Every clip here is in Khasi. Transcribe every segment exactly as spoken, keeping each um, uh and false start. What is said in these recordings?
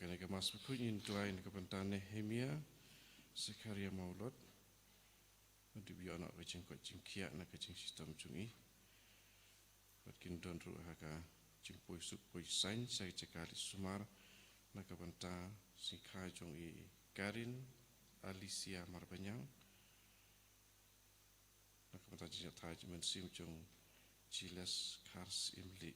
Kane ka Mass Bakhuid ngin duwai na ka bynta Nehemia Zakaria Mawlot. Ban dep ïoh noh ka jingkoit jingkhiah na ka jingshitom jong i. Bad kin don ruh ha ka jingpoi suk poi saiñ sha ka jaka leit sumar na ka bynta sngikha jong i Karin Alicia Marbaniang. Na ka bynta jingïatai jingmynsiem jong Jiles Kars Imli.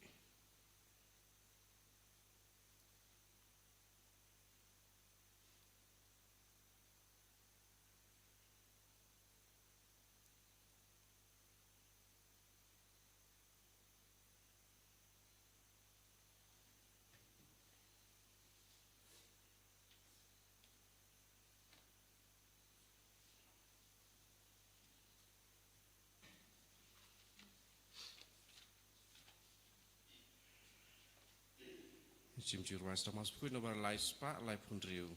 Shim Jingruwai Thomas Bakhuid nambar lai spah laiphew hynriew.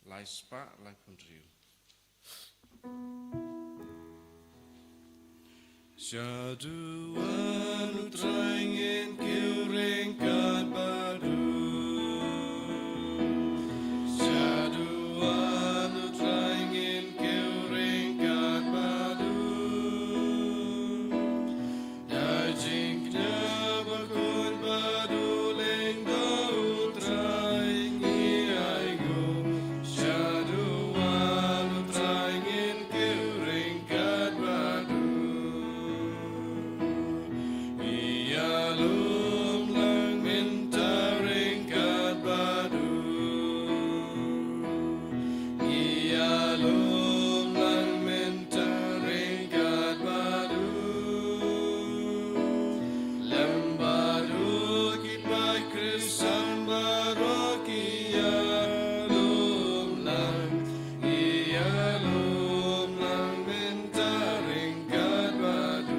Lai spah laiphew hynriew. Shaduh anu traingen keuring kat badu. Shaduh anu traingen keuring kat badu. Da jingkñia bakhuid bad u lyngdoh U Trai ngi ainguh. Shaduh wan U Trai ngin kiew ryngkat bad u. Ngi ïalum lang mynta ryngkat bad u. Ngi ïalum lang mynta ryngkat bad u. Lem bad u ki paid Khristan baroh ki ïalum lang. Ngi ïalum lang mynta ryngkat bad u.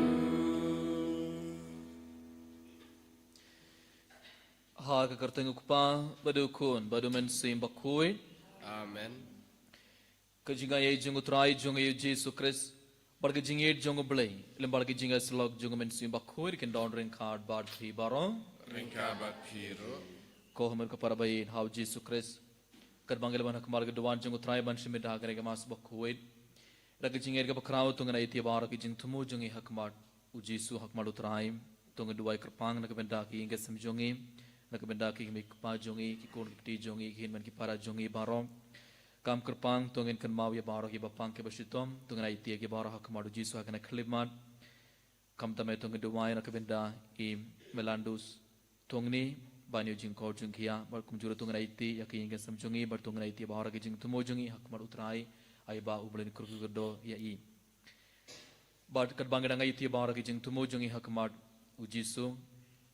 Ha ka kyrteng U Kpa, bad U Khun, bad U Mynsiem Bakhuid. Amen. Ka jingaiei jong U Trai jong ngi U Jisu Khrist, bad ka jingïeit jong U Blei, lem bad ka jingïasyllok jong U Mynsiem Bakhuid, kin don ryngkat bad phi baroh. Ryngkat bad phi ruh. Ko hynmen ko para ba ïeit ha U Jisu Khrist. Katba ngi la wan ha khmat ka duwan jong U Trai ban shim bynta ha kane ka Mass Bakhuid. Da ka jingïeit kaba khraw to ngin aiti baroh ki jingthmu jong ngi ha khmat U Jisu, ha khmat U Trai. To ngin duwai kyrpang na ka bynta ki ïing ki sem jong ngi, na ka bynta ki kmie ki kpa jong ngi, ki khun ki kti jong ngi, ki hynmen ki para jong ngi baroh. Kam kyrpang to ngin kynmaw ïa baroh kiba pang kiba shitom, to ngin aiti ïa ki baroh ha khmat U Jisu ha kane ka khyllipmat. Khamtam eh to ngin duwai na ka bynta i Melandus Thongni, ban ïoh jingkor jingkhiah, bad kumjuh ruh to ngin aiti ïa ki ïing ki sem jong ngi, bad to ngin aiti baroh ki jingthmu jong ngi ha khmat U Trai, ai ba U Blei un kyrkhu kyrdoh ïa i. Bad katba ngi dang aiti baroh ki jingthmu jong ngi ha khmat U Jisu,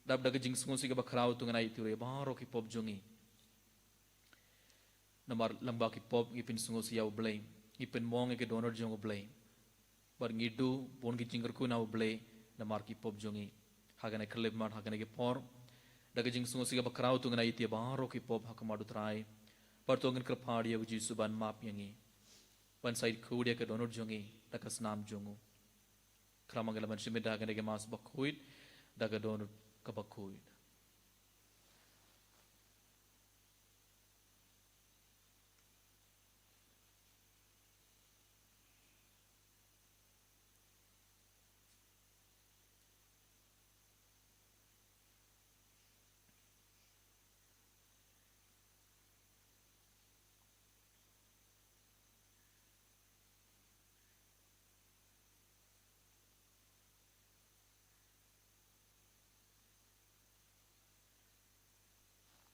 dap da ka jingsngewsih kaba khraw to ngin aiti ruh ïa baroh ki pop jong ngi. Namar lyngba ki pop ngi pynsngewsih ïa U Blei, ngi pynmong ïa ki dohnud jong U Blei. Bad ngi duh bun ki jingkyrkhu na U Blei namar ki pop jong ngi. Ha kane ka khyllipmat, ha kane ka por, da ka jingsngewsih kaba khraw to ngin aiti baroh ki pop ha khmat U Trai. Bad to ngin kyrpad ïa U Jisu ban map ïa ngi, ban sa khuid ïa ki dohnud jong ngi da ka snam jong u. Khraw ma ngi la ban shim bynta ha kane ka Mass Bakhuid da ka dohnud kaba khuid.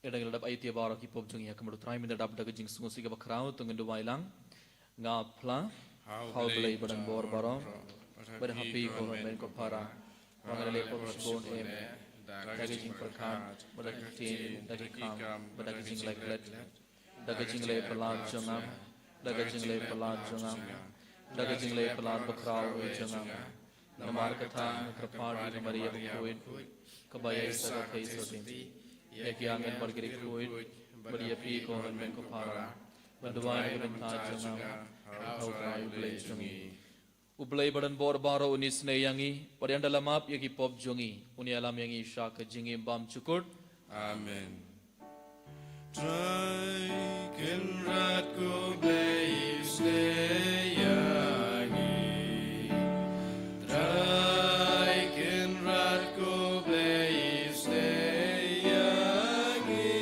Ynda ngi la dep aiti baroh ki pop jong ngi ha khmat U Trai, mynta dap da ka jingsngewsih kaba khraw to ngin duwai lang. Nga phla ha U Blei ba donbor baroh, bad ha phi ko hynmen ko para, ba nga la leh pop shibun em, da ka jingpyrkhat, bad da ka ktien, da ka kam, bad da ka jingleh klet. Da ka jingleh palat jong nga, da ka jingleh palat jong nga, da ka jingleh palat bakhraw jong nga. Namar kata nga kyrpad ïa ka Maria bakhuid, kaba ïaisah ka Khrist, ïa ki angel bad ki riewkhuid, bad ïa phi ko hynmen ko para, ban duwai na ka bynta jong nga ha U Trai U Blei jong ngi. U Blei ba donbor baroh un isynei ïa ngi, bad ynda la map ïa ki pop jong ngi, un ïalam ïa ngi sha ka jingim bymjukut. Amen. Trai Kynrad ko Blei, isnei ïa ngi. Trai Kynrad ko Blei, isnei ïa ngi.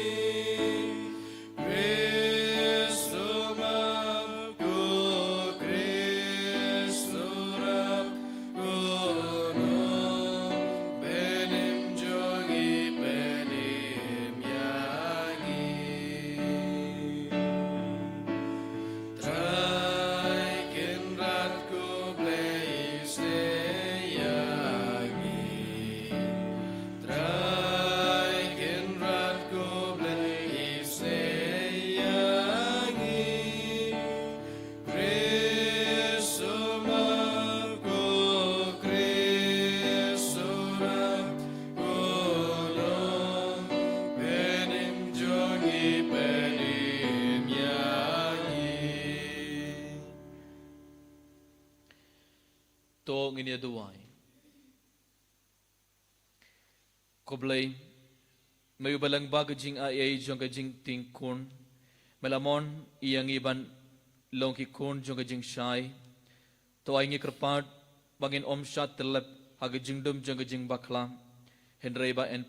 Khrist u map, ko Khrist u rap, ko nongpynim jong ngi, pynim ïa ngi. Trai Kynrad ko Blei, isnei ïa ngi. Trai Kynrad ko Blei, isnei ïa ngi. Khrist u map, ko Khrist u rap, ko nongpynim jong ngi, pynim ïa ngi. To ngin ïa duwai. Ko Blei, me uba lyngba ka jingai ei jong ka jingtieng khun, me la mon ïa ngi ban long ki khun jong ka jingshai. To ai ngi kyrpad ba ngin ym shah tyllep ha ka jingdum jong ka jingbakla, hynrei ba yn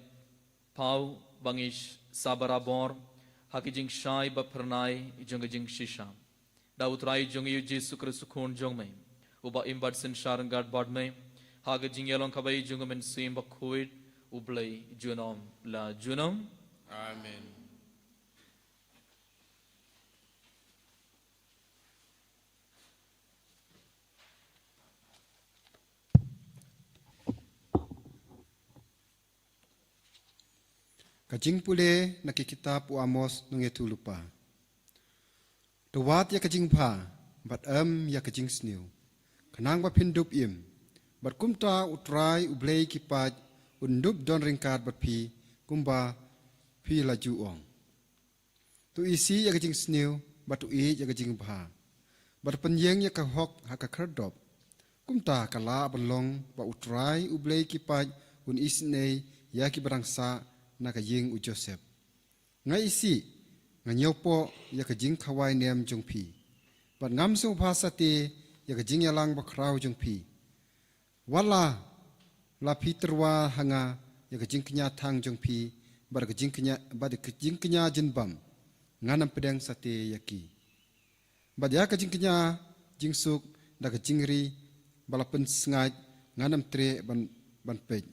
paw ba ngi sa barabor ha ka jingshai ba phyrnai jong ka jingshisha. Da U Trai jong ngi U Jisu Khrist U Khun jong me, uba im bad synshar ryngkat bad me ha ka jingïalong kaba ïeit jong U Mynsiem Bakhuid, U Blei junom la junom. Amen. Ka jingpule na ki kitab u Amos nongïathuhlypa. To wad ïa ka jingbha bad em ïa ka jingsniew, khnang ba phin dup im. Bad kumta U Trai U Blei ki paid un dup don ryngkat bad phi, kumba phi la ju ong. To isih ïa ka jingsniew bad to ïeit ïa ka jingbha, bad pynïeng ïa ka hok ha ka khyrdop. Kumta ka lah ban long ba U Trai U Blei ki paid un isynei ïa kiba dang sah na ka ïing u Joseph. Nga isih, nga ñiewpoh ïa ka jingkhawai niam jong phi, bad ngam sngewbha sate ïa ka jingïalang bakhraw jong phi. Wat la phi tyrwa ha nga ïa ka jingkñia thang jong phi, bad ka jingkñia, bad ka jingkñia jingbam, ngan ym pdiang sate ïa ki. Bad ïa ka jingkñia jingsuk da ka jingri ba la pynsngaid, ngan ym treh ban, ban peit.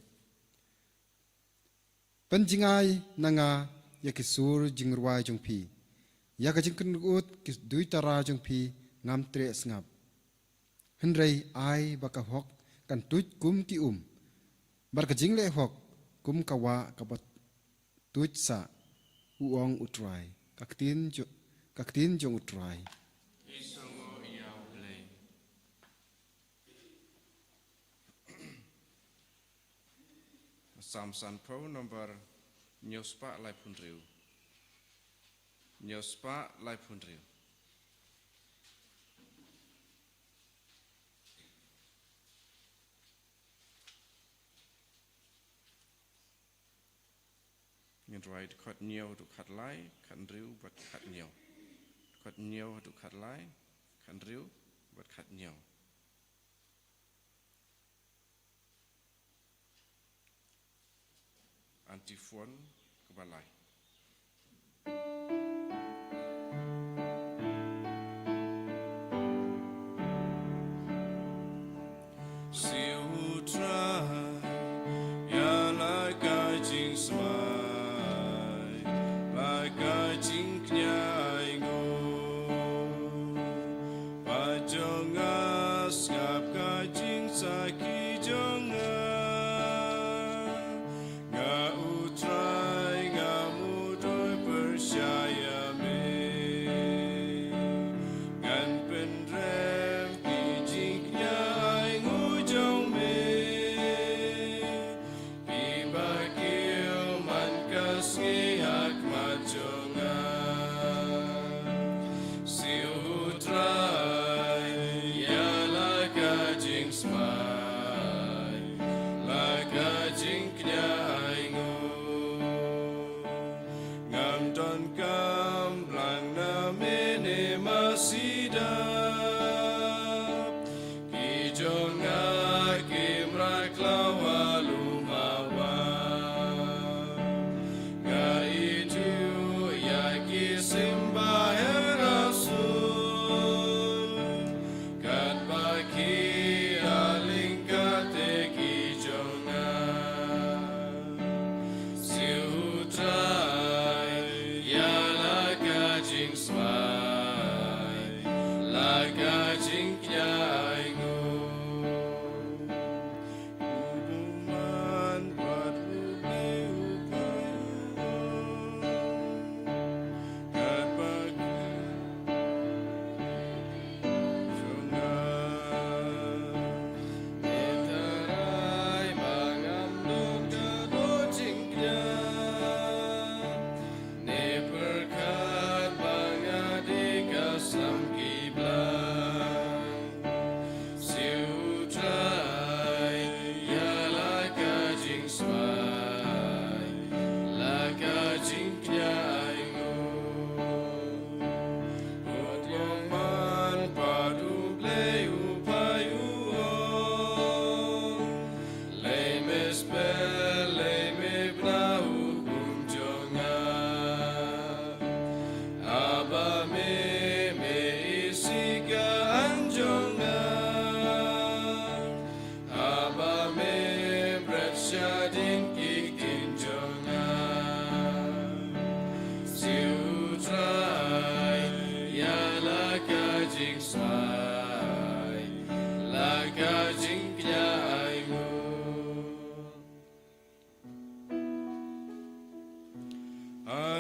Pynjngai na nga ïa ki sur jingrwai jong phi, ïa ka jingkynnoh ki duitara jong phi ngam treh sngap. Hynrei ai ba ka hok kan tuid kum ki um, bad ka jingleh hok kum ka wah kaba tuid sah, u ong U Trai. Ka ktien jo-, ka ktien jong U Trai. Salm sanphew, number hynñiew spah laiphew hynriew. Hynñiew spah laiphew hynriew. Ngin rwai dkhot hynñiew haduh khatlai, khathynriew bad khathynñiew. Dkhot hynñiew haduh khatlai, khathynriew bad khathynñiew. Antiphon kaba lai. Siew U Trai ïa la ka jingsmai, la ka jingkñia ainguh. Pat jong nga sngap ka jingsakhi jong nga. Nga U Trai nga mudui pyrshah.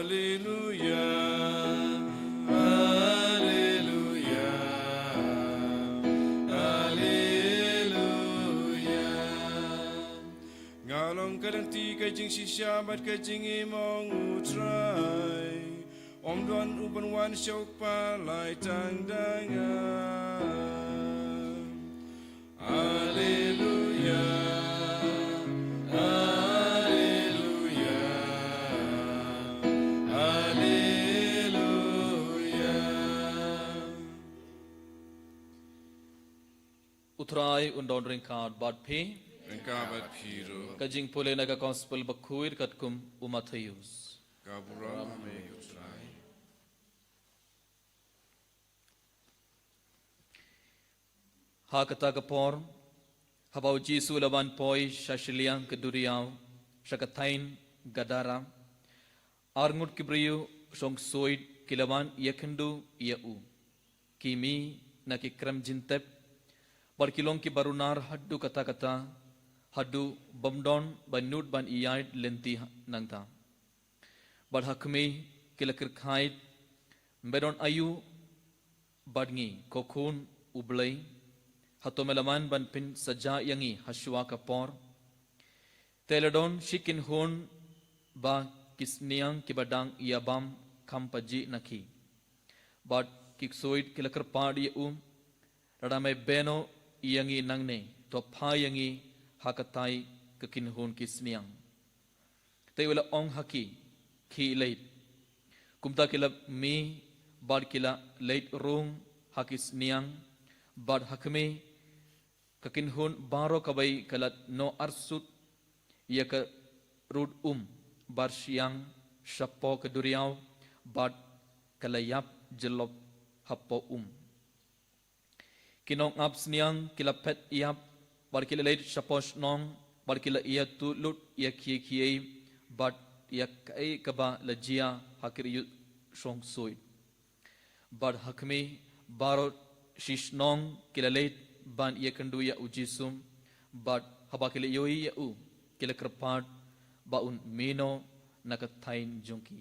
Haleluya, haleluya, haleluya. Nga long ka dang ti ka jingshisha bad ka jingim, ong U Trai. Ym don uban wan sha U Kpa lai tang da nga. Haleluya, haleluya, haleluya. U Trai un don ryngkat bad phi. Ryngkat bad phi ruh. Ka jingpule na ka Gospel bakhuid katkum u Mathaios. Ka burom ïa me, U Trai. Ha kata ka por, haba U Jisu u la wan poi sha shiliang ka duriaw, sha ka thaiñ Gadara, arngut ki briew shong suid ki la wan ïakynduh ïa u, ki mih na ki krem jingtep, bad ki long kiba runar haduh katta katta, haduh bym don ba nud ban ïaid lynti nangta. Bad ha khmih ki la kyrkhu, "Me don aïu bad ngi, ko Khun U Blei? Hato me la man ban pynsaja ïa ngi ha shuwa ka por? Te la don shi kynhun ba ki sniang kiba dang ïabam kham pajih na ki." Bad ki suid ki la kyrpad ïa u, "Lada me beh noh ïa ngi nangne, to phai ïa ngi ha katai ka kynhun ki sniang." Te u la ong ha ki, "Khie leit." Kumta ki la mih bad ki la leit rung ha ki sniang, bad ha khmih ka kynhun baroh kawei ka la noh arsut ïa ka rud um barshiang shapoh ka duriaw, bad ka la ïap jyllop hapoh um. Ki nongap sniang ki la phet ïap, bad ki la leit shapoh shnong, bad ki la ïathuh lut ïa kiei kiei bad ïa kaei kaba la jia ha ki briew shong suid. Bad ha khmih baroh shi shnong ki la leit ban ïakynduh ïa U Jisu, bad haba ki la ïohi ïa u, ki la kyrpad ba un mih noh na ka thaiñ jong ki.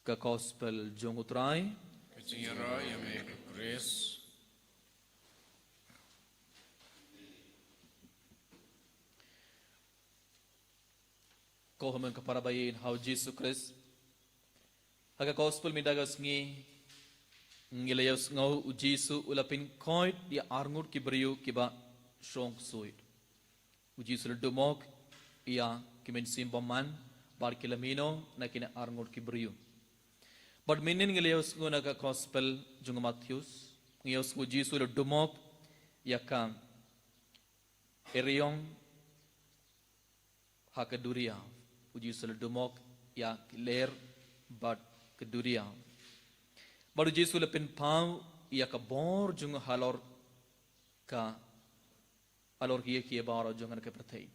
Ka Gospel jong U Trai. Ka jingïarap ïa me, ko Khrist. Ko hynmen ko para ba ïeit ha U Jisu Khrist. Ha ka Gospel mynta ka sngi, ngi la ïohsngew U Jisu u la pynkhuid ïa arngut ki briew kiba shong suid. U Jisu u la dumok ïa ki mynsiem bymman, bad ki la mih noh na kine arngut ki briew. Bad mynnin ngi la ïohsngew na ka Gospel jong u Mathaios, ngi ïohsngew U Jisu u la dumok ïa ka eriong ha ka duriaw. U Jisu u la dumok ïa ki lyer bad ka duriaw. Bad U Jisu u la pynpaw ïa ka bor jong u halor ka, halor kiei kiei baroh jong kane ka pyrthei.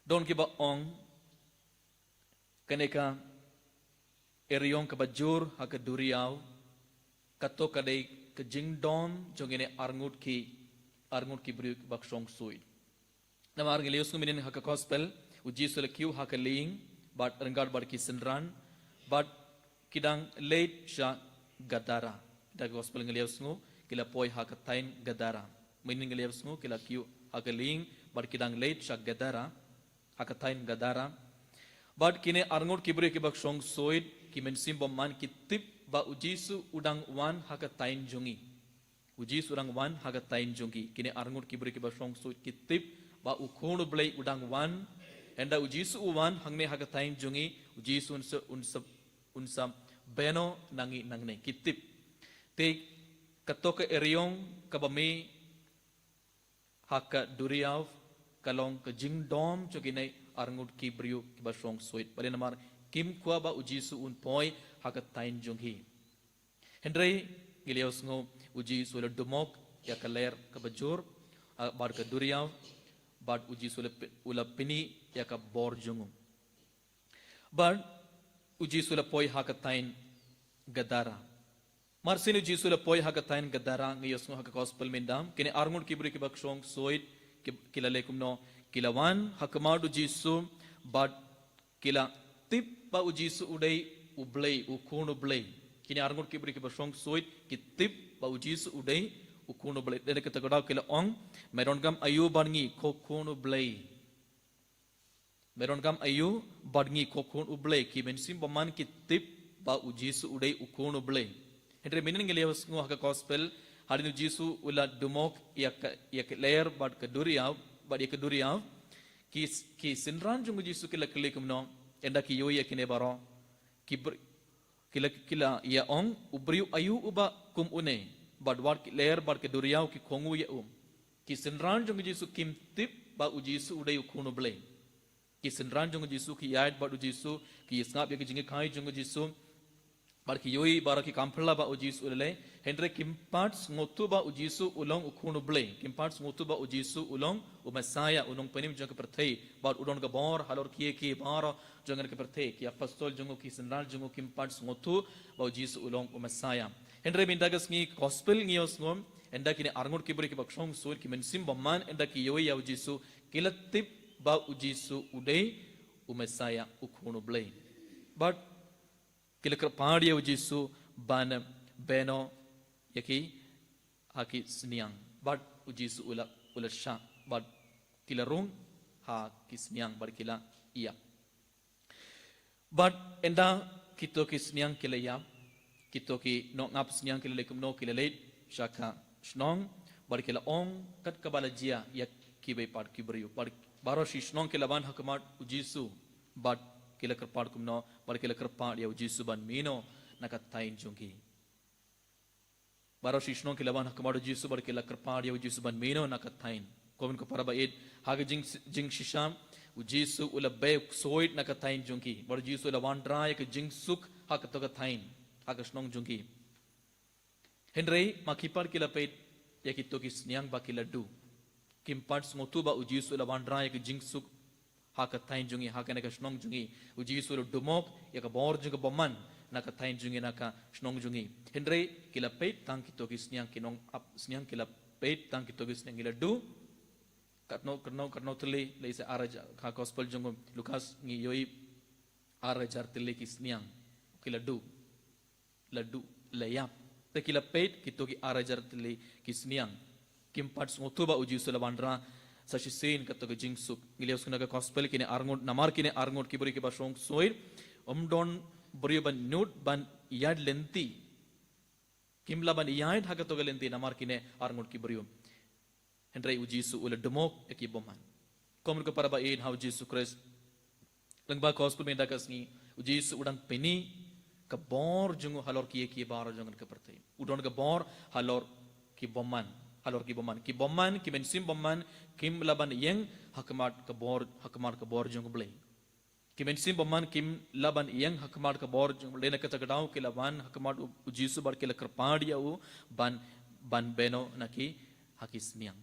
Don kiba ong, kane ka eriong kaba jur ha ka duriaw, kato ka dei ka jingdom jong kine arngut ki, arngut ki briew kiba shong suid. Namar ngi la ïohsngew mynnin ha ka Gospel, U Jisu u la kiew ha ka lieng bad ryngkat bad ki synran, bad ki dang leit sha Gadara. Da ka Gospel ngi la ïohsngew ki la poi ha ka thaiñ Gadara. Mynnin ngi la ïohsngew ki la kiew ha ka lieng bad ki dang leit sha Gadara, ha ka thaiñ Gadara. Bad kine arngut ki briew kiba shong suid, ki mynsiem bymman, ki tip ba U Jisu u dang wan ha ka thaiñ jong ngi. U Jisu u dang wan ha ka thaiñ jong ngi. Kine arngut ki briew kiba shong suid ki tip ba U Khun U Blei u dang wan. Ynda U Jisu u wan hangne ha ka thaiñ jong ngi, U Jisu un sa, un sa, un sa beh noh na ngi nangne, ki tip. Te kato ka eriong kaba mih ha ka duriaw ka long ka jingdom jong kine arngut ki briew kiba shong suid. Balei? Namar kim kwah ba U Jisu un poi ha ka thaiñ jong ngi. Hynrei ngi la ïohsngew U Jisu u la dumok ïa ka lyer kaba jur, ah, bad ka duriaw, bad U Jisu u la pi-, u la pyni ïa ka bor jong u. Bad U Jisu u la poi ha ka thaiñ Gadara. Mar shen U Jisu u la poi ha ka thaiñ Gadara, ngi ïohsngew ha ka Gospel mynta, kine arngut ki briew kiba shong suid, ki, ki la leh kumno, Ki la wan ha khmat u Jisu bad ki la tip ba u Jisu u dei u Blei, u Khun u Blei. Kine arngut ki briew kiba shong suid ki tip ba u Jisu u dei u Khun u Blei. Te na kata ka daw ki la ong, "Me don kam aïu bad ngi, ko Khun u Blei? Me don kam aïu bad ngi, ko Khun u Blei?" Ki mynsiem bymman ki tip ba u Jisu u dei u Khun u Blei. Hynrei mynhynnin ngi la ïohsngew ha ka gospel, hadien u Jisu u la dumok ïa ka, ïa ka lyer bad ka duriaw, bad ïa ka duriaw, ki, ki synran jong u Jisu ki la kylli kumno, ynda ki ïohi ïa kine baroh. Ki br-, ki la, ki la ïa ong, "U briew aïu uba kum une, bad wat ki lyer bad ka duriaw ki kohnguh ïa u?" Ki synran jong u Jisu kim tip ba u Jisu u dei u Khun u Blei. Ki synran jong u Jisu ki ïaid bad u Jisu, ki ïasngap ïa ka jinghikai jong u Jisu. Bad ki ïohi baroh, ki kam phylla ba u Jisu u lei lei. Hynrei kim pat sngewthuh ba u Jisu u long u Khun u Blei. Kim pat sngewthuh ba u Jisu u long u Messiah, u nongpynim jong ka pyrthei. Bad u don ka bor halor kiei kiei baroh jong ka pyrthei. Ki apostol jong u, ki synran jong u kim pat sngewthuh ba u Jisu u long u Messiah. Hynrei mynta ka sngi gospel ngi ïohsngew, ynda kine arngut ki briew kiba shong suid, ki mynsiem bymman, ynda ki ïohi ïa u Jisu, ki la tip ba u Jisu u dei u Messiah, u Khun u Blei. Bad ki la kyrpad ïa u Jisu ban beno ïa ki ha ki sniang. Bad u Jisu u la, u la shah. Bad ki la rung ha ki sniang bad ki la ïap. Bad ynda kito ki sniang ki la ïap, kito ki nongap sniang ki la leit kumno, ki la leit sha ka shnong, bad ki la ong kat kaba la jia ïa kiwei pat ki briew. Bad baroh shi shnong ki la wan ha khmat u Jisu, bad ki la kyrpad kumno, bad ki la kyrpad ïa u Jisu ban mino na ka thaiñ jong ki. Baroh shi shnong ki la wan ha khmat u Jisu bad ki la kyrpad ïa u Jisu ban mino na ka thaiñ. Ko hynmen ko para ba ïeit, ha ka jing, jingshisha, u Jisu u la beh suid na ka thaiñ jong ki. Bad u Jisu u la wanrah ïa ka jingsuk ha kato ka thaiñ, ha ka shnong jong ki. Hynrei ma ki pat ki la peit ïa kito ki sniang ba ki la duh. Kim pat sngewthuh ba u Jisu u la wanrah ïa ka jingsuk ha ka thaiñ jong ngi, ha kane ka shnong jong ngi. U Jisu u la dumok ïa ka bor jong ka bymman na ka thaiñ jong ngi, na ka shnong jong ngi. Hynrei ki la peit tang kito ki sniang, ki nongap sniang ki la peit tang kito ki sniang, ki la duh. Katno, katno, katno tylli, lehse ar hajar, ha gospel jong u Lukas ngi ïohi ar hajar tylli ki sniang ki la duh. La duh, la ïap. Te ki la peit kito ki ar hajar tylli ki sniang. Kim pat sngewthuh ba u Jisu u la wanrah sa shisien kato ka jingsuk. Ngi la ïohsngew na ka gospel, kine arngut, namar kine arngut ki briew kiba shong suid, ym don briew ban nud ban ïaid lynti. Kim lah ban ïaid ha kato ka lynti namar kine arngut ki briew. Hynrei u Jisu u la dumok ïa ki bymman. Ko hynmen ko para ba ïeit ha u Jisu Khrist, lyngba gospel mynta ka sngi, u Jisu u dang pyni ka bor jong u halor kiei kiei baroh jong ka pyrthei. U don ka bor halor ki bymman, halor ki bymman. Ki bymman, ki mynsiem bymman kim lah ban ïeng ha khmat ka bor, ha khmat ka bor jong u Blei. Ki mynsiem bymman kim lah ban ïeng ha khmat ka bor jong u Blei. Na kata ka daw ki la wan ha khmat u, u Jisu bad ki la kyrpad ïa u ban, ban beno na ki ha ki sniang.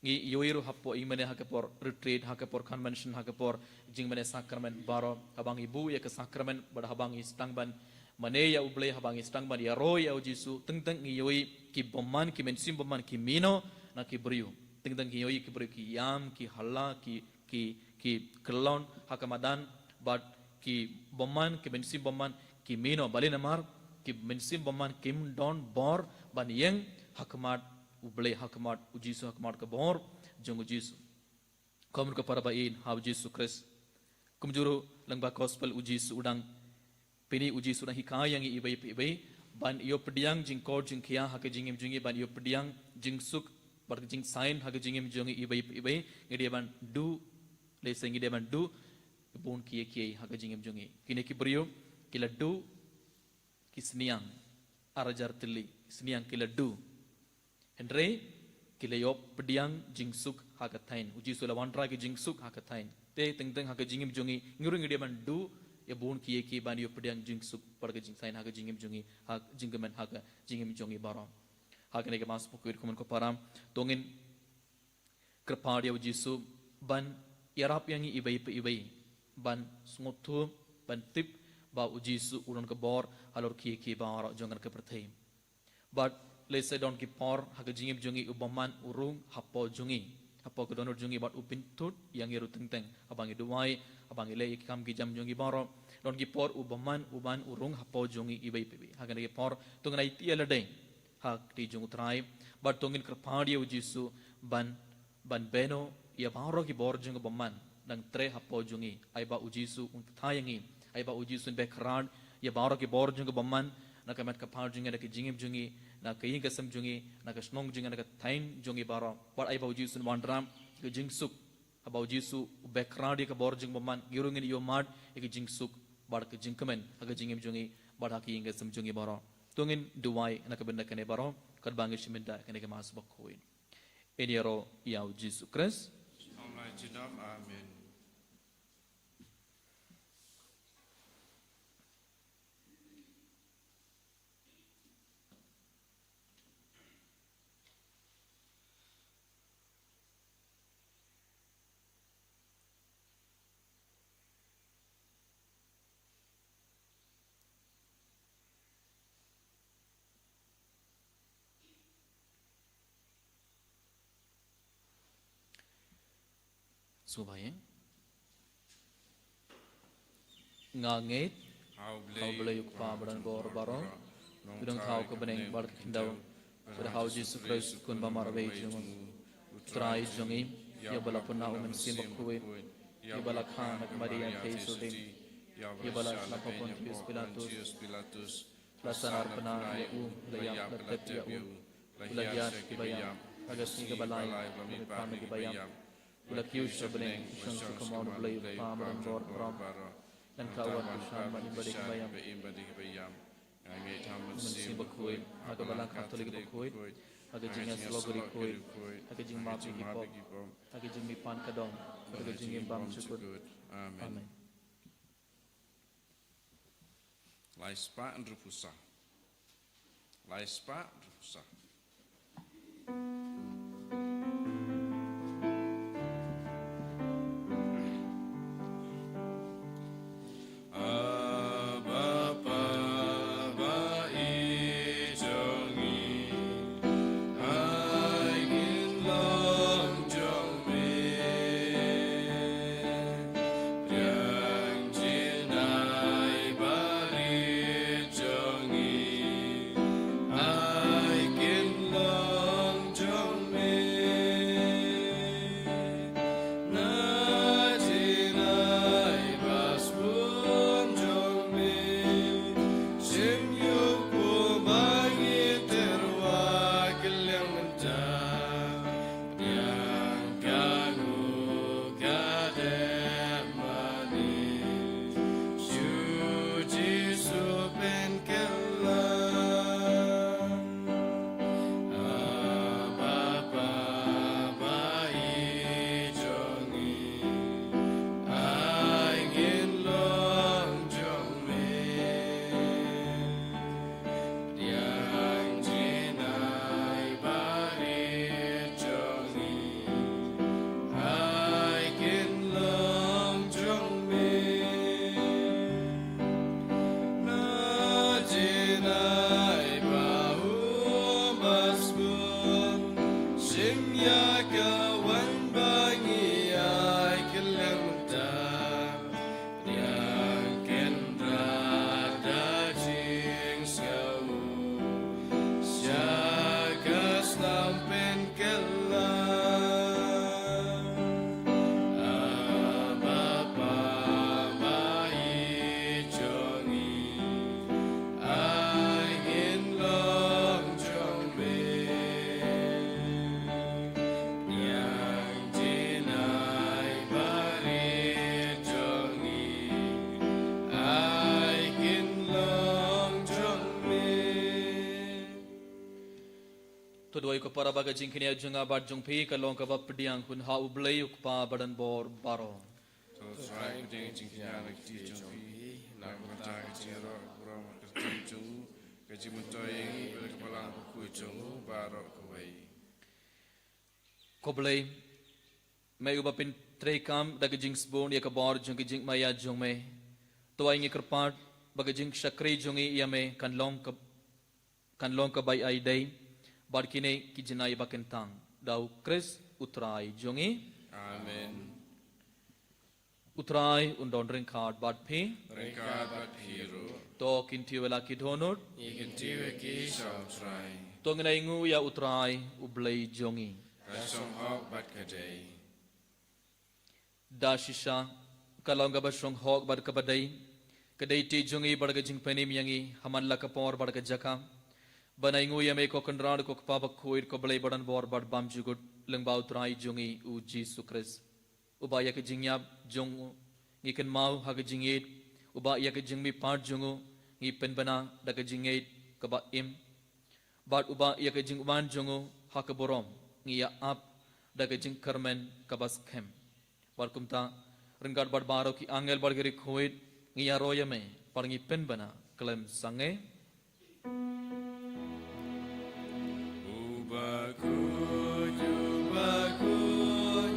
Ngi ïohi ruh hapoh, ï mane ha ka por retreat, ha ka por convention, ha ka por jingmane sakramen baroh, haba ngi buh ïa ka sakramen bad haba ngi sdang ban mane ïa u Blei, haba ngi sdang ban ïaroh ïa u Jisu, teng teng ngi ïohi ki bymman, ki mynsiem bymman ki mino na ki briew. Teng teng ngi ïohi ki briew ki ïam, ki halla, ki, ki, ki kyllon ha ka madan, bad ki bymman, ki mynsiem bymman ki mino. Balei? Namar ki mynsiem bymman kim don bor ban ïeng ha khmat u Blei, ha khmat u Jisu, ha khmat ka bor jong u Jisu. Ko hynmen ko para ba ïeit ha u Jisu Khrist, kumjuh ruh lyngba gospel u Jisu u dang pyni, u Jisu u dang hikai ïa ngi iwei pa iwei ban ïoh pdiang jingkor jingkhia ha ka jingim jong ngi, ban ïoh pdiang jingsuk bad ka jingsain ha ka jingim jong ngi iwei pa iwei. Ngi dei ban duh, lehse ngi dei ban duh bun kiei kiei ha ka jingim jong ngi. Kine ki briew ki la duh ki sniang, ar hajar tylli sniang ki la duh. Hynrei ki la ïoh pdiang jingsuk ha ka thaiñ. U Jisu u la wanrah ki jingsuk ha ka thaiñ. Te teng teng ha ka jingim jong ngi, ngi ruh ngi dei ban duh ïa bun kiei kiei ban ïoh pdiang jingsuk bad ka jingsain ha ka jingim jong ngi, ha jingkmen ha ka jingim jong ngi baroh. Ha kane ka Mass Pukuit, ko hynmen ko para, to ngin kyrpad ïa u Jisu ban ïarap ïa ngi iwei pa iwei ban sngewthuh, ban tip ba u Jisu u don ka bor halor kiei kiei baroh jong ka pyrthei. Bad lehse don ki por ha ka jingim jong ngi u bymman u rung hapoh jong ngi. hapoh ka dohnud jong ngi bad u pynthut ïa ngi ruh teng teng. Haba ngi duwai, haba ngi leh ïa ki kam ki jam jong ngi baroh, don ki por u bymman, u bymman u rung hapoh jong ngi iwei pa iwei. Ha kane ka por to ngin ïa ïaid lade ha kti jong u Trai, bad to ngin kyrpad ïa u Jisu ban ban bynta ïa baroh ki bor jong ka bymman, nang treh hapoh jong ngi. Ai ba u Jisu un kyrkhu ïa ngi, ai ba u Jisu un beh kyrpad ïa baroh ki bor jong ka bymman, na ka met ka phad jong ngi, na ka jingim jong ngi, na ka ïing ka sem jong ngi, na ka shnong jong ngi, na ka thaiñ jong ngi baroh. Bad ai ba u Jisu un wanrah ka jingsuk. Haba u Jisu u beh kyrpad ïa ka bor jong ka bymman, ngi ruh ngin ïoh mad ïa ka jingsuk bad ka jingkmen ha ka jingim jong ngi bad ha ka ïing ka sem jong ngi baroh. To ngin duwai na ka bynta kane baroh katba ngi shim bynta kane ka Mass bakhuid. Ïaroh ïa u Jisu Khrist. Amen. Sngewbha ïa nga ngeit ha U Blei U Kpa badonbor baroh, u nongthaw ka bneng bad ka khyndew, bad ha u Jisu Khrist u Khun ba marwei jong u Trai jong ngi, ïa ba la pynah u Mynsiem Bakhuid, ïa ba la kha na ka Maria theisotti, ïa ba la shah ha Pontius Pilatus, la sahnarphna ïa u, la ïap, la tep ïa u, u la hiar sha kiba ïap, ha ka sngi kaba lai u la mih pat na kiba ïap, u la kiew sha bneng, u shong sha kamon U Blei U Kpa badonbor baroh. Nangta u wan pyrshang bad ïa kiba im bad ïa kiba ïap. Nga ngeit ha u Mynsiem Bakhuid, ha ka Balang Katholik bakhuid, ha ka jingïasyllok ri khuid, ha ka jingmap ïa ki pop, ha ka jingmihpat ka dong, ha ka jingim bymjukut. Amen. Lai spah hynriewphew saw. Lai spah hynriewphew saw. Abba Father, ba ïeit jong ngi, ai ngin long jong me. Pdiang jingngai barit jong ngi, ai kin long jong me. Na jingngai ba sbun jong me, shim ïa u pum ba ngi tyrwa kylliang mynta. Pdiang kano ka dei mane, shu Jisu pynkylla. Abba Father, ba ïeit jong ngi, ai ngin long jong me. Pdiang jingngai barit jong ngi, ai kin long jong me. Na jingngai ba um ba sbun, shim ïa ka waiñ ba ngi ai kylliang mynta. Pdiang kynrad da jingsngewnguh, sha ka snam pynkylla. Abba Father, ba ïeit jong ngi, ai ngin long jong me. Pdiang jingngai barit jong ngi, ai kin long jong me. To duwai ko para ba ka jingkñia jong nga bad jong phi kan long kaba pdiang hun ha U Blei U Kpa badonbor baroh. To Trai, pdiang jingkñia na ka kti jong phi, na ka bynta ka jingïaroh burom ka kyrteng jong u, ka jingmyntoi ïa ngi bad ka Balang Bakhuid jong u baroh kawei. Ko Blei, me uba pyntreikam da ka jingsbun ïa ka bor jong ka jingmaïa jong me, to ai ngi kyrpad ba ka jingshakri jong ngi ïa me kan long ka, kan long kaba ïai dei bad kine ki jingngai ba kyntang. Da U Khrist U Trai jong ngi. Amen. U Trai un don ryngkat bad phi. Ryngkat bad phi ruh. To kyntiew ïa la ki dohnud. Ngi kyntiew ïa ki sha U Trai. To ngin ainguh ïa U Trai U Blei jong ngi. Ka shong hok bad ka dei. Da shisha ka long kaba shong hok bad kaba dei, ka dei ti jong ngi bad ka jingpynim ïa ngi ha man la ka por bad ka jaka, ban ainguh ïa me ko Kynrad, ko Kpa bakhuid, ko Blei badonbor bad bymjukut, lyngba U Trai jong ngi U Jisu Khrist. Uba ïa ka jingïap jong u ngi kynmaw ha ka jingïeit, uba ïa ka jingmihpat jong u ngi pynbna da ka jingïeit kaba im, bad uba ïa ka jingwan jong u ha ka burom ngi ïa ap da ka jingkyrmen kaba skhem. Bad kumta, ryngkat bad baroh ki angel bad ki riewkhuid, ngi ïaroh ïa me bad ngi pynbna khlem sangeh. U bakhuid, u bakhuid,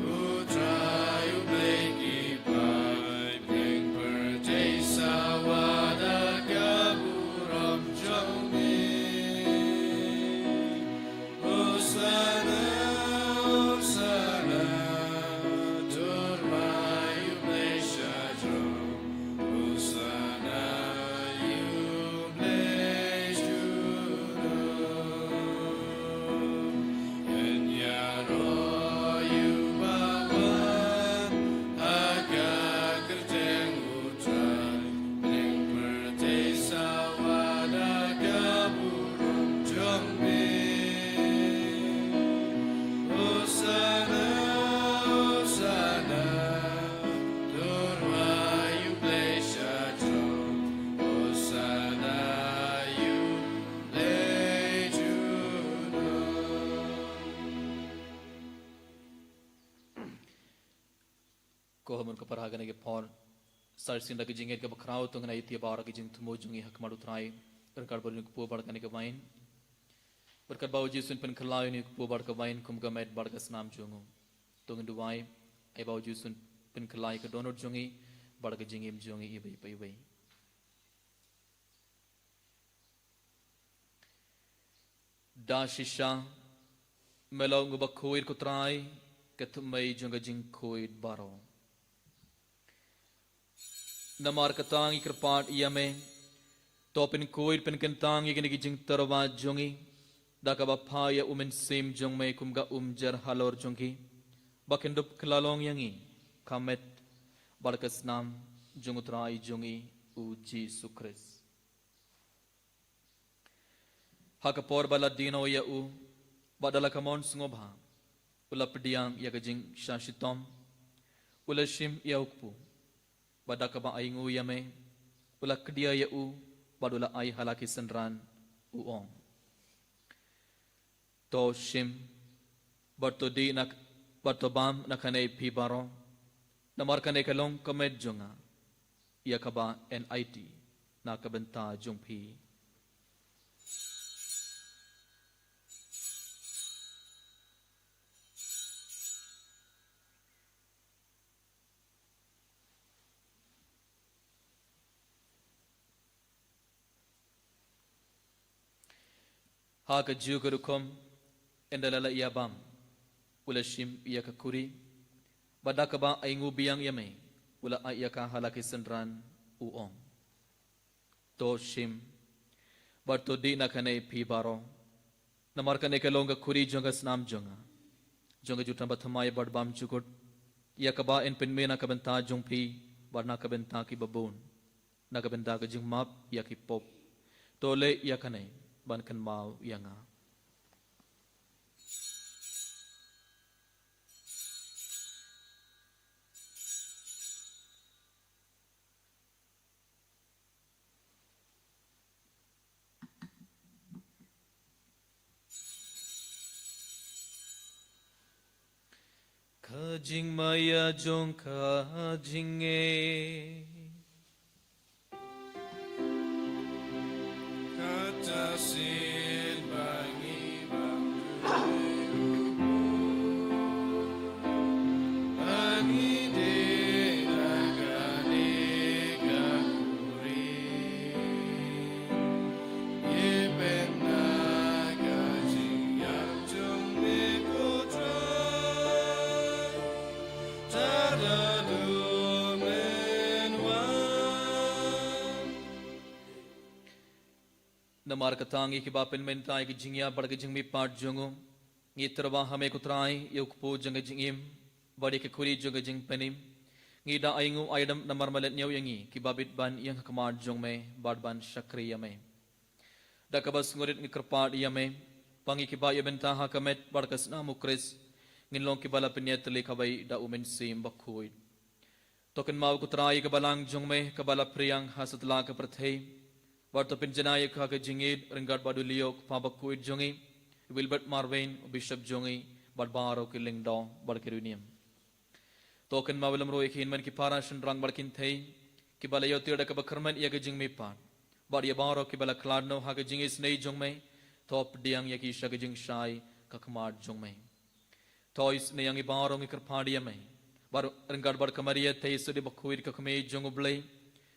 U Trai U Blei ki paid, pdeng pyrthei sawa da ka burom jong me. Hosanna, Hosanna, to U Trai U Blei sha jrong. Hosanna ïa U Blei junom. Ngi ïaroh ïa uba wan ha ka kyrteng U Trai, pdeng pyrthei sawa da ka burom jong me. Hosanna, Hosanna, to U Trai U Blei sha jrong. Hosanna ïa U Blei junom. Ko hynmen ko para, ha kane ka por, sa shisien da ka jingïeit kaba khraw to ngin ïa ïa baroh ka jingthmu jong ngi ha khmat U Trai, ryngkat bad une u kpu bad kane ka wain. Bad katba U Jisu un pynkylla ïa une u kpu bad ka wain kum ka met bad ka snam jong u, to ngin duwai, ai ba U Jisu un pynkylla ïa ka dohnud jong ngi bad ka jingim jong ngi iwei pa iwei. Da shisha me long uba khuid, ko Trai, ka thymmei jong ka jingkhuid baroh. Namar kata ngi kyrpad ïa me, to pynkhuid pynkyntang ïa kine ki jingtyrwa jong ngi da kaba phah ïa U Mynsiem jong me kum ka umjer halor jong ki, ba kin dup kylla long ïa ngi ka met bad ka snam jong U Trai jong ngi U Jisu Khrist. Ha ka por ba la die noh ïa u, bad da la ka mon sngewbha, u la pdiang ïa ka jingshah shitom, u la shim ïa u kpu, bad da kaba ainguh ïa me, u la kdia ïa u, bad u la ai ha la ki synran, u ong: To shim, bad to dih na, bad to bam na kane phi baroh, namar kane ka long ka met jong nga, ïa kaba yn aiti na ka bynta jong phi. Ha kajuh ka rukom, ynda la la ïa bam, u la shim ïa ka khuri, bad da kaba ainguh biang ïa me, u la ai ïa ka ha la ki synran, u ong: To shim, bad to dih na kane phi baroh, namar kane ka long ka khuri jong ka snam jong nga, jong ka jutang bathymmai bad bymjukut, ïa kaba yn pynmih na ka bynta jong phi bad na ka bynta kiba bun, na ka bynta ka jingmap ïa ki pop. To leh ïa kane ban kynmaw ïa nga. Ka jingmaïa jong ka jingngeit. Kata shisien ba ngi bam, ba ngi dei na kane ka khuri. Ïa pynbna ka jingïap jong me, ko Trai. Namar kata ngi kiba pynmynta ïa ka jingïap bad ka jingmihpat jong u, ngi tyrwa ha me ko Trai ïa u kpu jong ka jingim bad ïa ka khuri jong ka jingpynim. Ngi da ai ngu ai dam namar me leit ñiew ïa ngi kiba bit ban ïeng ha khmat jong me bad ban shakri ïa me. Da kaba sngewrit ngi kyrpad ïa me, ba ngi kiba ïa bynta ha ka met bad ka snam u Khrist, ngin long kiba la pynïatylli kawei da u Mynsiem Bakhuid. To kynmaw ko Trai ïa ka balang jong me kaba la phriang ha satlak ka pyrthei, bad to pynjanai ïa ka ha ka jingïeid ryngkat bad u Leo u kpa bakhuid jong ngi, u Wilbert Marwein u bishop jong ngi, bad baroh ki lyngdoh bad ki riewniam. To kynmaw lem ruh ïa ki hynmen ki para shynrang bad kynthei kiba la ïohtir da kaba kyrmen ïa ka jingmihpat, bad ïa baroh kiba la khlad noh ha ka jingisynei jong me, to pdiang ïa ki sha ka jingshai ka khmat jong me. To isynei ïa ngi baroh ngi kyrpad ïa me, bad ryngkat bad ka Maria Theisotti bakhuid ka Kmie jong u Blei,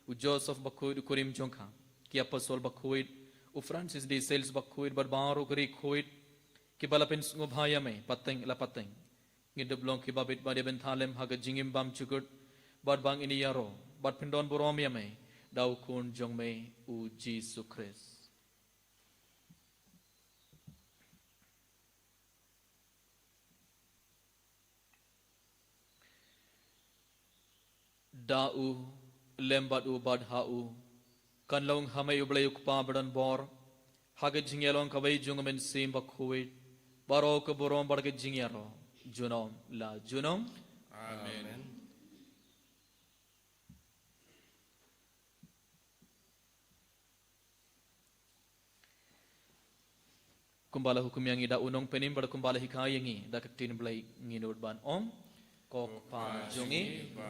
u Joseph bakhuid u kurim jong ka, ki apostol bakhuid, u Francis de Sales bakhuid bad baroh ki riewkhuid kiba la pynsngewbha ïa me pateng la pateng. Ngin dup long kiba bit ban ïa bynta lem ha ka jingim bymjukut, bad ba ngin ïaroh bad pyndonburom ïa me da u Khun jong me u Jisu Khrist. Da u, lem bad u bad ha u, kan long ha me u Blei u Kpa badonbor, ha ka jingïalong kawei jong u Mynsiem Bakhuid, baroh ka burom bad ka jingïaroh junom la junom. Amen. Kumba la hukum ïa ngi da u Nongpynim bad kumba la hikai ïa ngi da ka ktien Blei, ngin nud ban ong: Ko Kpa jong ngi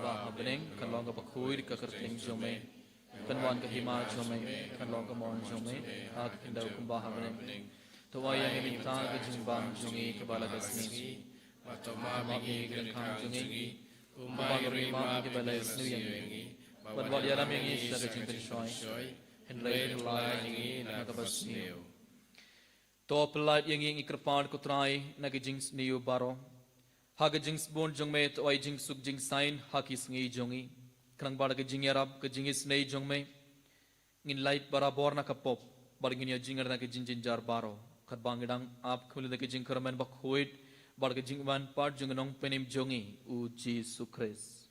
ba ha bneng, kan long kaba khuid ka kyrteng jong me, kan wan ka hima jong me, kan long ka mon jong me ha ka khyndew kumba ha bneng. To ai ïa ngi mynta ka jingbam jong ngi kaba la ka sngi, bad to map ïa ngi ki ryngkang jong ngi, kumba ngi ruh ngi map ïa kiba la ïasnoh ïa ngi, bad wat ïalam ïa ngi sha ka jingpynshoi, hynrei pyllait ïa ngi na kaba sniew. To pyllait ïa ngi, ngi kyrpad ko Trai, na ka jingsniew baroh. Ha ka jingsbun jong me to ai jingsuk jingsain ha ki sngi jong ngi, khnang ba da ka jingïarap ka jingisynei jong me, ngin lait barabor na ka pop, bad ngin ïajingïadei na ka jingjynjar baroh, katba ngi dang ap khmih da ka jingkyrmen bakhuid bad ka jingwan pat jong u Nongpynim jong ngi u Jisu Khrist.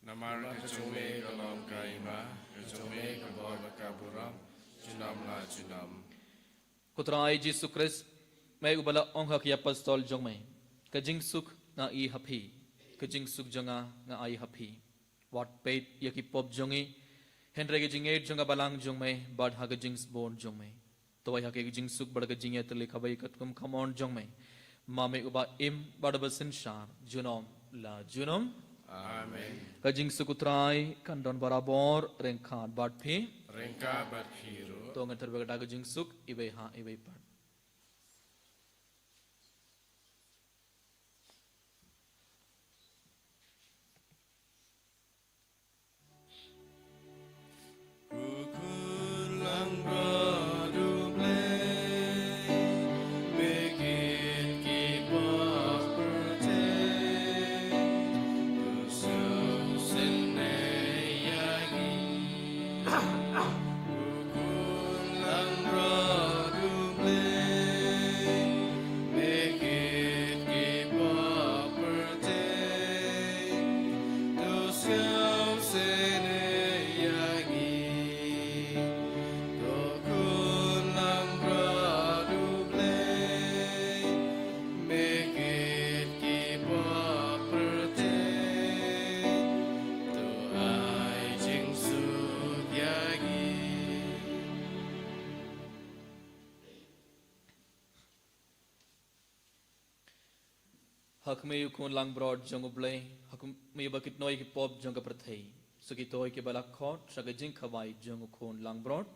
Namar ka jong me ka long ka hima, ka jong me ka bor bad ka burom junom la junom. Ko Trai Jisu Khrist, me uba la ong ha ki apostol jong me: Ka jingsuk nga ai ha phi, ka jingsuk jong nga nga ai ha phi. Wat peit ïa ki pop jong ngi, hynrei ka jingïeit jong ka balang jong me bad ha ka jingsbun jong me. To ai ha ki ka jingsuk bad ka jingïatylli kaba ïeit katkum ka mon jong me, ma me uba im bad uba synshar junom la junom. Amen. Ka jingsuk u Trai kan don barabor ryngkat bad phi. Ryngkat bad phi ruh. To ngin tyrwa da ka jingsuk iwei ha iwei pat. Ha khmih u Khun langbrot jong U Blei, ha khmih uba kit noh ïa ki pop jong ka pyrthei. Sa kito kiba la khot sha ka jingkhawai jong u Khun langbrot.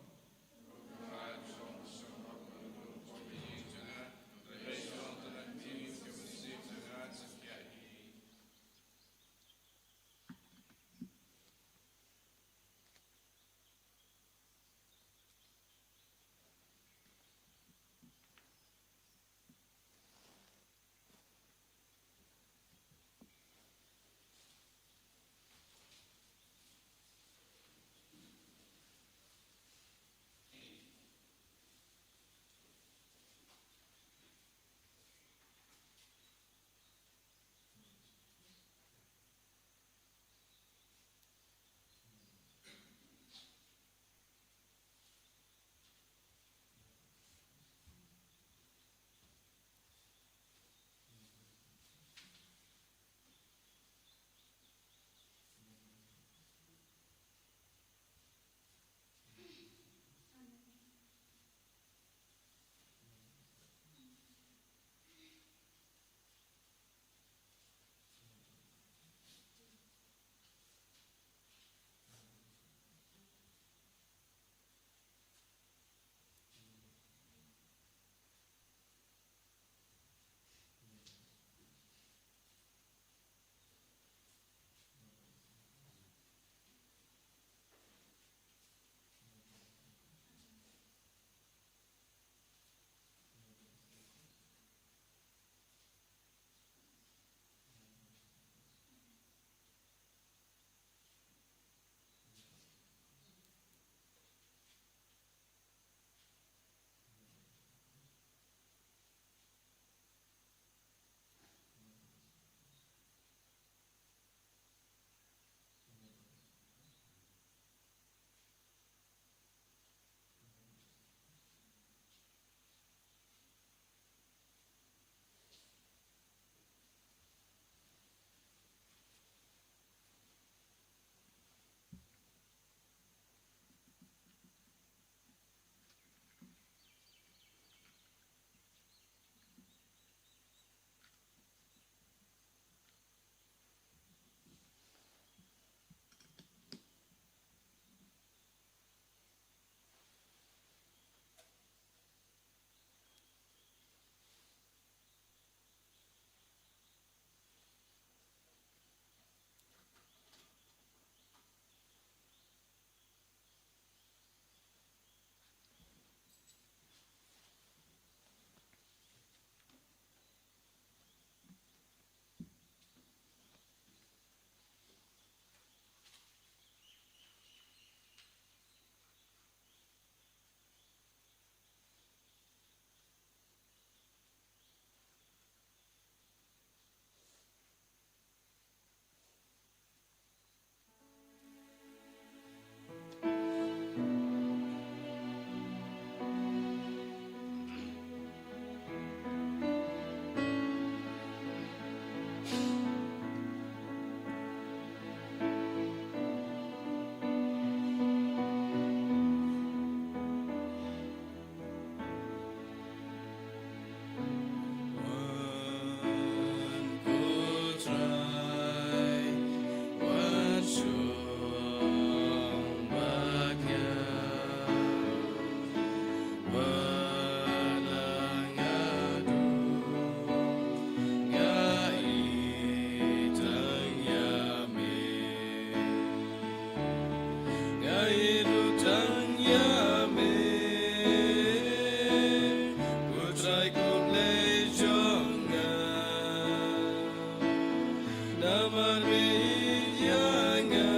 Namar me ïeit ïa nga,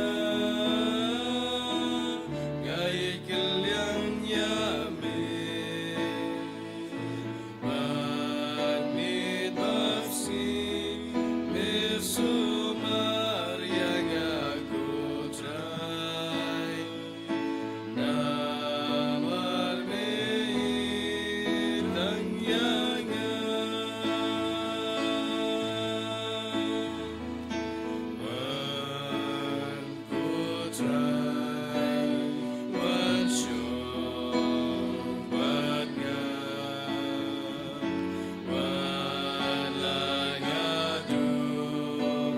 nga ïeit kylliang ïa me. Bad miet bad sngi me sumar ïa nga, ko Trai. Namar me ïeit tang ïa nga. Wan, ko Trai, wan shong bad nga. Wat la nga duk,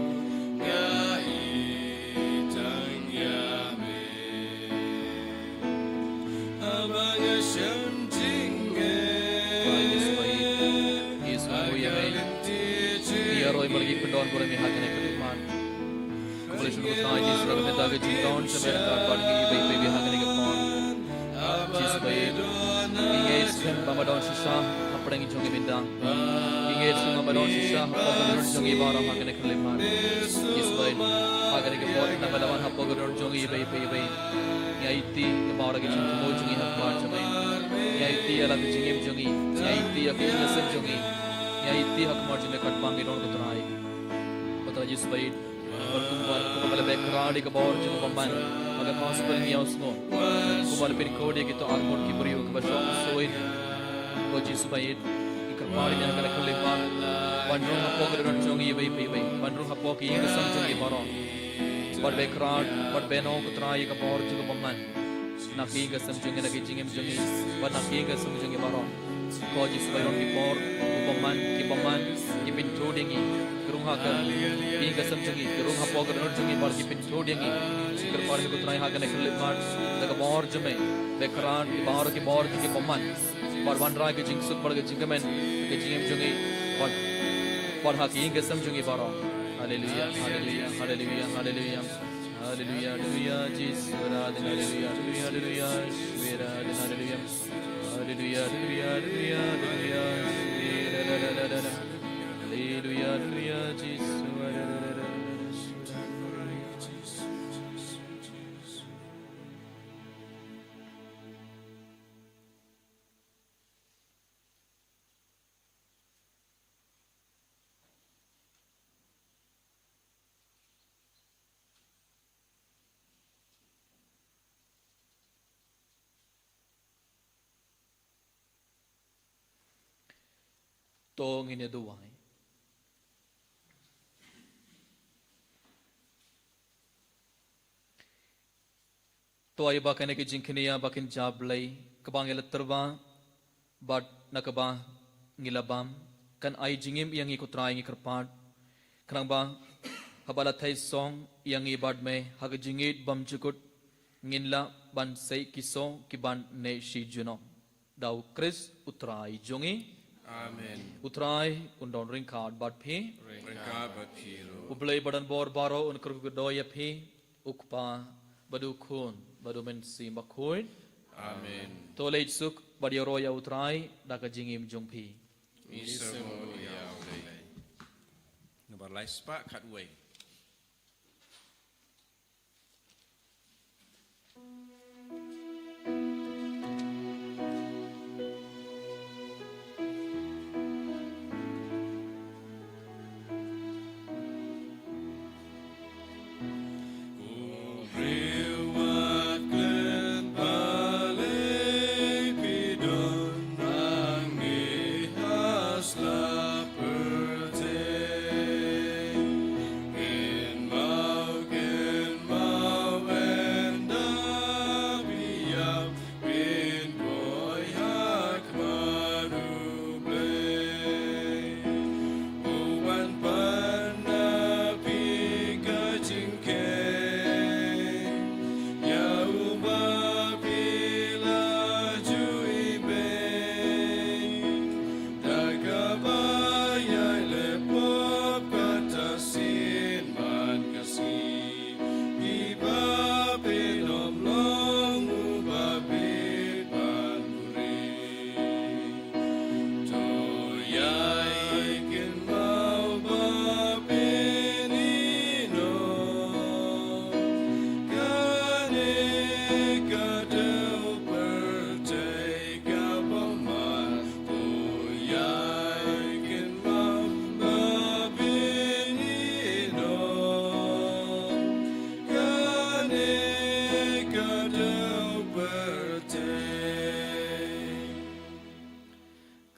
nga ïeit tang ïa me. Haba nga shem jingeh, Trai Jisu ba ïeit, ngi sngewbha ïa me. Ngi ïaroh ïa me lada ki pyndon burom ha kane ka khlieh mat. Khublei shibun ko Trai Jisu na ka bynta ka jingdon jong me ryngkat bad ngi iwei pa iwei ha kane ka por. Jisu ba ïeit, ngi ngeit skhem ba me don shisha hapdeng jong ngi mynta. Ngi ngeit skhem ba me don shisha hapoh ka dohnud jong ngi baroh ha kane ka khlieh mat. Jisu ba ïeit, ha kane ka por naba la wan hapoh ka dohnud jong ngi iwei pa iwei. Ngi aiti ïa baroh ki jingthmu jong ngi ha khmat jong me. Ngi aiti ïa la ka jingim jong ngi. Ngi aiti ïa ka ïing ka sem jong ngi. Ngi aiti ha khmat jong me katba ngi don ko Trai. Ko Trai Jisu ba ïeit, bad kumba, kumba la bakhraw ïa ka bor jong u bymman ha ka gospel ngi ïohsngew. Kumba la pynkhuid ïa kito ar ngut ki briew kiba shong suid. Ko Jisu ba ïeit, ngi kyrpad ïa me ha kane ka khlieh mat ban rung hapoh ka dohnud jong ngi iwei pa iwei, ban rung hapoh ka ïing ka sem jong ngi baroh. Bad bakhraw, bad bynriew ko Trai ïa ka bor jong u bymman. Na ka ïing ka sem jong ngi, na ka jingim jong ngi, bad na ka ïing ka sem jong ngi baroh. Ko Jisu ba ïeit, ki bor u bymman, ki bymman ki pynthut ïa ngi. Ki rung ha ka ïing ka sem jong ngi, ki rung hapoh ka dohnud jong ngi bad ki pynthut ïa ngi. Ngi kyrpad ïa me ko Trai ha kane ka khlieh mat da ka bor jong me. Bakhraw ïa baroh ki bor jong ki bymman. Bad wanrah ka jingsuk bad ka jingkmen ha ka jingim jong ngi. Bad, bad ha ka ïing ka sem jong ngi baroh. Haleluia, haleluia, haleluia, haleluia. Haleluia, haleluia, Jisu, haleluia, haleluia, haleluia, haleluia, Jisu, haleluia, haleluia. Haleluia, haleluia, haleluia, haleluia, Jisu, haleluia. To ngin ïa duwai. To ai ba kane ka jingkñia ba kynja Blei kaba ngi la tyrwa bad na kaba ngi la bam kan ai jingim ïa ngi ko Trai, ngi kyrpad. Khnang ba haba la thait song ïa ngi bad me ha ka jingïeit bymjukut ngin lah ban sei ki song ki ban neh shi junom. Da u Khrist u Trai jong ngi. Amen. U Trai un don ryngkat bad phi. Ryngkat bad phi ruh. U Blei ba don bor baroh un kyrkhu kyrdoh ïa phi, u Kpa bad u Khun bad u Mynsiem Bakhuid. Amen. To leit suk bad ïaroh ïa u Trai da ka jingim jong phi. Ngi sngewbha ïa u Blei. Nambar lai spah khatwei.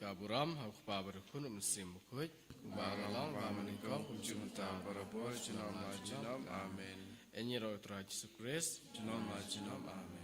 Ka burom ha u Kpa bad u Khun bad u Mynsiem Bakhuid. Ba la long ba mynnyngkong kumjuh mynta barabor junom la junom. Amen. Ïa ngi ïaroh ïa u Trai Jisu Khrist. Junom la junom. Amen.